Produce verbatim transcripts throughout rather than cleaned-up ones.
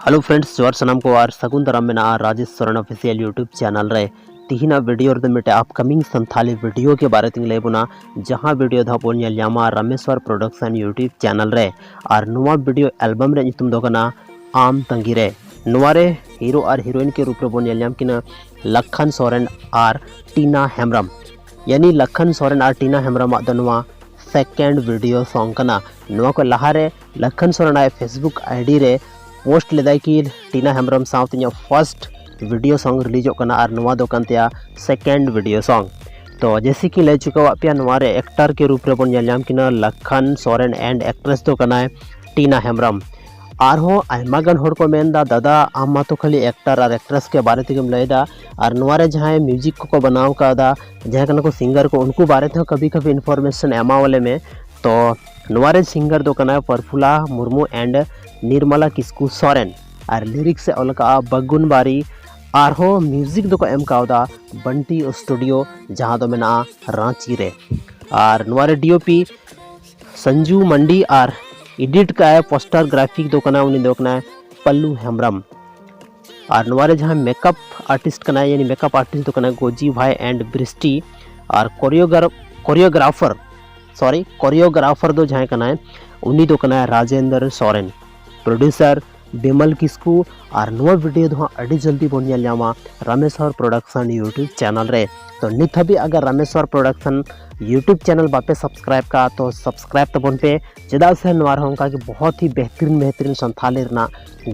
Hello friends, ᱡᱚᱦᱟᱨ ᱥᱟᱱᱟᱢ ᱠᱚ ᱟᱨ ᱥᱟᱹᱜᱩᱱ ᱫᱟᱨᱟᱢ ᱢᱮᱱᱟᱜᱼᱟ Rajesh Soren official YouTube channel ᱨᱮ᱾ ᱛᱤᱦᱤᱧᱟᱜ ᱵᱷᱤᱰᱤᱭᱳ ᱨᱮᱫᱚ ᱢᱤᱫᱴᱮᱡ ᱟᱯᱠᱟᱢᱤᱝ ᱥᱟᱱᱛᱷᱟᱞᱤ ᱵᱷᱤᱰᱤᱭᱳ ᱜᱮ ᱵᱟᱨᱮ ᱛᱤᱧ ᱞᱟᱹᱭ ᱵᱚᱱᱟ, ᱡᱟᱦᱟᱸ ᱵᱷᱤᱰᱤᱭᱳ ᱫᱚ ᱦᱟᱸᱜ ᱵᱚᱱ ᱧᱮᱞ ᱧᱟᱢᱟ ᱨᱟᱢᱮᱥᱣᱟᱨ ᱯᱨᱚᱰᱟᱠᱥᱚᱱ YouTube ᱪᱮᱱᱮᱞ ᱨᱮ᱾ ᱟᱨ ᱱᱚᱣᱟ ᱵᱷᱤᱰᱤᱭᱳ ᱮᱞᱵᱟᱢ ᱨᱮᱭᱟᱜ ᱧᱩᱛᱩᱢ ᱫᱚ ᱠᱟᱱᱟ ᱟᱢ ᱛᱟᱺᱜᱤ ᱨᱮ᱾ ᱱᱚᱣᱟ ᱨᱮ ᱦᱤᱨᱳ ᱟᱨ ᱦᱤᱨᱳᱭᱤᱱ ᱠᱮ ᱨᱩᱯ ᱨᱮᱵᱚᱱ ᱧᱮᱞ ᱧᱟᱢ ᱠᱤᱱᱟ ᱞᱟᱠᱷᱟᱱ ᱥᱚᱨᱮᱱ ᱟᱨ ᱴᱤᱱᱟ ᱦᱮᱢᱵᱨᱚᱢ᱾ ᱭᱟᱱᱤ ᱞᱟᱠᱷᱟᱱ ᱥᱚᱨᱮᱱ ᱟᱨ ᱴᱤᱱᱟ ᱦᱮᱢᱵᱨᱚᱢᱟᱜ ᱫᱚ ᱱᱚᱣᱟ ᱥᱮᱠᱮᱱᱰ ᱵᱷᱤᱰᱤᱭᱳ ᱥᱚᱝ ᱠᱟᱱᱟ᱾ ᱱᱚᱣᱟ ᱠᱷᱚᱱ ᱞᱟᱦᱟᱨᱮ ᱞᱟᱠᱷᱟᱱ ᱥᱚᱨᱮᱱ ᱟᱡ ᱯᱷᱮᱥᱵᱩᱠ ᱟᱭᱰᱤ ᱨᱮ ᱯᱳᱥᱴ ᱞᱮᱫᱟᱭ ᱠᱤ ᱴᱤᱱᱟ ᱦᱮᱢᱵᱨᱚᱢ ᱥᱟᱶᱛᱮ ᱤᱧᱟᱹᱜ ᱯᱷᱟᱨᱥᱴ ᱵᱷᱤᱰᱤᱭᱳ ᱥᱚᱝ ᱨᱤᱞᱤᱡᱚᱜ ᱠᱟᱱᱟ ᱟᱨ ᱱᱚᱣᱟ ᱫᱚ ᱠᱟᱱ ᱛᱟᱭᱟ ᱥᱮᱠᱮᱱᱰ ᱵᱷᱤᱰᱤᱭᱳ ᱥᱚᱝ᱾ ᱛᱚ ᱡᱮᱥᱮ ᱠᱤ ᱞᱟᱹᱭ ᱪᱩᱠᱟᱹᱣᱟᱫ ᱯᱮᱭᱟ, ᱱᱚᱣᱟ ᱨᱮ ᱮᱠᱴᱟᱨ ᱠᱮ ᱨᱩᱯ ᱨᱮᱵᱚᱱ ᱧᱮᱞ ᱧᱟᱢ ᱠᱤᱱᱟ ᱞᱟᱠᱷᱟᱱ ᱥᱚᱨᱮᱱ ᱮᱱᱰ ᱮᱠᱴᱨᱮᱥ ᱫᱚ ᱠᱟᱱᱟᱭ ᱴᱤᱱᱟ ᱦᱮᱢᱵᱨᱚᱢ᱾ ᱟᱨᱦᱚᱸ ᱟᱭᱢᱟ ᱜᱟᱱ ᱦᱚᱲ ᱠᱚ ᱢᱮᱱᱫᱟ, ᱫᱟᱫᱟ ᱟᱢ ᱢᱟᱛᱚ ᱠᱷᱟᱹᱞᱤ ᱮᱠᱴᱟᱨ ᱟᱨ ᱮᱠᱴᱨᱮᱥ ᱜᱮ ᱵᱟᱨᱮ ᱛᱮᱜᱮᱢ ᱞᱟᱹᱭᱫᱟ, ᱟᱨ ᱱᱚᱣᱟ ᱨᱮ ᱡᱟᱦᱟᱸᱭ ᱢᱤᱣᱡᱤᱠ ᱠᱚᱠᱚ ᱵᱮᱱᱟᱣ ᱠᱟᱣᱫᱟ, ᱡᱟᱦᱟᱸᱭ ᱠᱟᱱᱟ ᱠᱚ ᱥᱤᱝᱜᱟᱨ ᱠᱚ, ᱩᱱᱠᱩ ᱵᱟᱨᱮ ᱛᱮᱦᱚᱸ ᱠᱟᱹᱵᱷᱤ ᱠᱟᱹᱵᱷᱤ ᱤᱱᱯᱷᱚᱨᱢᱮᱥᱚᱱ ᱮᱢᱟᱣᱟᱞᱮ ᱢᱮ᱾ ᱛᱚ ᱱᱚᱣᱟ ᱨᱮ ᱥᱤᱝᱜᱟᱨ ᱫᱚ ᱠᱟᱱᱟᱭ ᱯᱨᱚᱯᱷᱩᱞᱟ ᱢᱩᱨᱢᱩ ᱮᱱᱰ ᱱᱤᱨᱢᱟᱞᱟ ᱠᱤᱥᱠᱩ ᱥᱚᱨᱮᱱ, ᱟᱨ ᱞᱤᱨᱤᱠᱥ ᱮ ᱚᱞ ᱠᱟᱜᱼᱟ ᱵᱟᱜᱩᱱ ᱵᱟᱨᱤ᱾ ᱟᱨᱦᱚᱸ ᱢᱤᱣᱡᱤᱠ ᱫᱚᱠᱚ ᱮᱢ ᱠᱟᱣᱫᱟ ᱵᱟᱱᱴᱤ ᱥᱴᱩᱰᱤᱭᱳ, ᱡᱟᱦᱟᱸ ᱫᱚ ᱢᱮᱱᱟᱜᱼᱟ ᱨᱟᱸᱪᱤ ᱨᱮ᱾ ᱟᱨ ᱱᱚᱣᱟ ᱨᱮ ᱰᱤ ᱳ ᱯᱤ ᱥᱚᱧᱡᱩ ᱢᱟᱱᱰᱤ ᱟᱨ ᱮᱰᱤᱴ ᱠᱟᱜᱼᱟᱭ, ᱯᱳᱥᱴᱟᱨ ᱜᱨᱟᱯᱷᱤᱠ ᱫᱚ ᱠᱟᱱᱟ, ᱩᱱᱤ ᱫᱚ ᱠᱟᱱᱟᱭ ᱯᱟᱞᱞᱩ ᱦᱮᱢᱵᱨᱚᱢ᱾ ᱟᱨ ᱱᱚᱣᱟ ᱨᱮ ᱡᱟᱦᱟᱸᱭ ᱢᱮᱠᱟᱯ ᱟᱨᱴᱤᱥᱴ ᱠᱟᱱᱟᱭ, ᱭᱟᱱᱤ ᱢᱮᱠᱟᱯ ᱟᱨᱴᱤᱥᱴ ᱫᱚ ᱠᱟᱱᱟᱭ ᱜᱳᱡᱤ ᱵᱷᱟᱭ and ᱵᱨᱤᱥᱴᱤ᱾ R choreographer, sorry, choreographer ᱫᱚ ᱡᱟᱦᱟᱸᱭ ᱠᱟᱱᱟᱭ, ᱩᱱᱤ ᱫᱚ ᱠᱟᱱᱟᱭ ᱨᱟᱡᱮᱱᱫᱨ ᱥᱚᱨᱮᱱ᱾ ᱯᱨᱚᱰᱭᱩᱥᱟᱨ ᱵᱤᱢᱚᱞ ᱠᱤᱥᱠᱩ᱾ ᱟᱨ ᱱᱚᱣᱟ ᱵᱷᱤᱰᱤᱭᱳ ᱫᱚ ᱦᱟᱸᱜ ᱟᱹᱰᱤ ᱡᱚᱞᱫᱤ ᱵᱚᱱ ᱧᱮᱞ ᱧᱟᱢᱟ ᱨᱟᱢᱮᱥᱣᱚᱨ ᱯᱨᱚᱰᱟᱠᱥᱚᱱ YouTube ᱪᱮᱱᱮᱞ ᱨᱮ᱾ ᱛᱚ ᱱᱤᱛ ᱦᱟᱹᱵᱤᱡ ᱟᱜᱟᱨ ᱨᱟᱢᱮᱥᱣᱚᱨ ᱯᱨᱚᱰᱟᱠᱥᱚᱱ YouTube ᱪᱮᱱᱮᱞ ᱵᱟᱯᱮ ᱥᱟᱵᱥᱠᱨᱟᱭᱤᱵ ᱠᱟᱜᱼᱟ, ᱛᱚ ᱥᱟᱵᱥᱠᱨᱟᱭᱤᱵ ᱛᱟᱵᱚᱱ ᱯᱮ, ᱪᱮᱫᱟᱜ ᱥᱮ ᱱᱚᱣᱟ ᱨᱮᱦᱚᱸ ᱚᱱᱠᱟᱜᱮ ᱵᱚᱦᱚᱛ ᱦᱤ ᱵᱮᱦᱛᱨᱤᱱ ᱵᱮᱦᱛᱨᱤᱱ ᱥᱟᱱᱛᱷᱟᱞᱤ ᱨᱮᱱᱟᱜ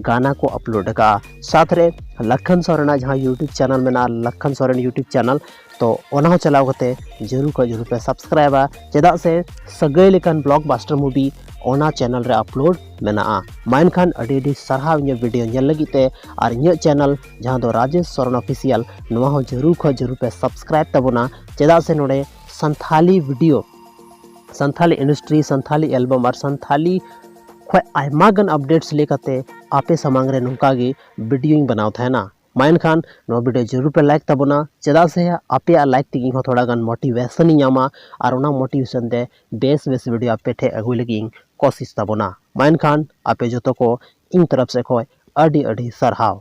ᱜᱟᱱᱟ ᱠᱚ ᱟᱯᱞᱳᱰ ᱟᱠᱟᱜᱼᱟ᱾ ᱥᱟᱛ ᱨᱮ ᱞᱟᱠᱷᱟᱱ ᱥᱚᱨᱮᱱᱟᱜ ᱡᱟᱦᱟᱸ YouTube ᱪᱮᱱᱮᱞ ᱢᱮᱱᱟᱜᱼᱟ, ᱞᱟᱠᱷᱟᱱ ᱥᱚᱨᱮᱱ YouTube ᱪᱮᱱᱮᱞ, ᱛᱚ ᱚᱱᱟ ᱦᱚᱸ ᱪᱟᱞᱟᱣ ᱠᱟᱛᱮ ᱡᱟᱹᱨᱩᱲ ᱠᱷᱚᱱ ᱡᱟᱹᱨᱩᱲ ᱯᱮ ᱥᱟᱵᱥᱠᱨᱟᱭᱤᱵᱟ, ᱪᱮᱫᱟᱜ ᱥᱮ ᱥᱟᱹᱜᱟᱹᱭ ᱞᱮᱠᱟᱱ ᱵᱞᱚᱠᱵᱟᱥᱴᱟᱨ ᱢᱩᱵᱷᱤ ᱚᱱᱟ ᱪᱮᱱᱮᱞ ᱨᱮ ᱟᱯᱞᱳᱰ ᱢᱮᱱᱟᱜᱼᱟ᱾ ᱢᱟ ᱮᱱᱠᱷᱟᱱ ᱟᱹᱰᱤ ᱟᱹᱰᱤ ᱥᱟᱨᱦᱟᱣ ᱤᱧᱟᱹᱜ ᱵᱷᱤᱰᱤᱭᱳ ᱧᱮᱞ ᱞᱟᱹᱜᱤᱫ ᱛᱮ, ᱟᱨ ᱤᱧᱟᱹᱜ ᱪᱮᱱᱮᱞ ᱡᱟᱦᱟᱸ ᱫᱚ ᱨᱟᱡᱮᱥ ᱥᱚᱨᱮᱱ ᱚᱯᱷᱤᱥᱤᱭᱟᱞ, ᱱᱚᱣᱟ ᱦᱚᱸ ᱡᱟᱹᱨᱩᱲ ᱠᱷᱚᱱ ᱡᱟᱹᱨᱩᱲ ᱯᱮ ᱥᱟᱵᱥᱠᱨᱟᱭᱤᱵ ᱛᱟᱵᱚᱱᱟ, ᱪᱮᱫᱟᱜ ᱥᱮ ᱱᱚᱰᱮ Santali video, Santali industry, Santali album ᱟᱨ ᱥᱟᱱᱛᱷᱟᱞᱤ ᱠᱷᱚᱱ ᱟᱭᱢᱟ ᱜᱟᱱ ᱟᱯᱰᱮᱴᱥ ᱞᱮᱠᱟᱛᱮ ᱟᱯᱮ ᱥᱟᱢᱟᱝ ᱨᱮ ᱱᱚᱝᱠᱟ ᱜᱮ ᱵᱷᱤᱰᱤᱭᱳᱧ ᱵᱮᱱᱟᱣ ᱛᱟᱦᱮᱱᱟ᱾ ᱢᱟ ᱮᱱᱠᱷᱟᱱ ᱱᱚᱣᱟ ᱵᱷᱤᱰᱤᱭᱳ ᱡᱟᱹᱨᱩᱲ ᱯᱮ ᱞᱟᱭᱤᱠ ᱛᱟᱵᱚᱱᱟ, ᱪᱮᱫᱟᱜ ᱥᱮ ᱟᱯᱮᱭᱟᱜ ᱞᱟᱭᱤᱠ ᱛᱮᱜᱮ ᱤᱧ ᱦᱚᱸ ᱛᱷᱚᱲᱟ ᱜᱟᱱ ᱢᱳᱴᱤᱵᱷᱮᱥᱚᱱ ᱤᱧ ᱧᱟᱢᱟ, ᱟᱨ ᱚᱱᱟ ᱢᱳᱴᱤᱵᱷᱮᱥᱚᱱ ᱛᱮ ᱵᱮᱥ ᱵᱮᱥ ᱵᱷᱤᱰᱤᱭᱳ ᱟᱯᱮ ᱴᱷᱮᱱ ᱟᱹᱜᱩᱭ ᱞᱟᱹᱜᱤᱫ ᱤᱧ ᱠᱳᱥᱤᱥ ᱛᱟᱵᱚᱱᱟ᱾ ᱢᱟ ᱮᱱᱠᱷᱟᱱ ᱟᱯᱮ ᱡᱚᱛᱚ ᱠᱚ ᱤᱧ ᱛᱚᱨᱚᱯ ᱥᱮᱫ ᱠᱷᱚᱱ ᱟᱹᱰᱤ ᱟᱹᱰᱤ ᱥᱟᱨᱦᱟᱣ᱾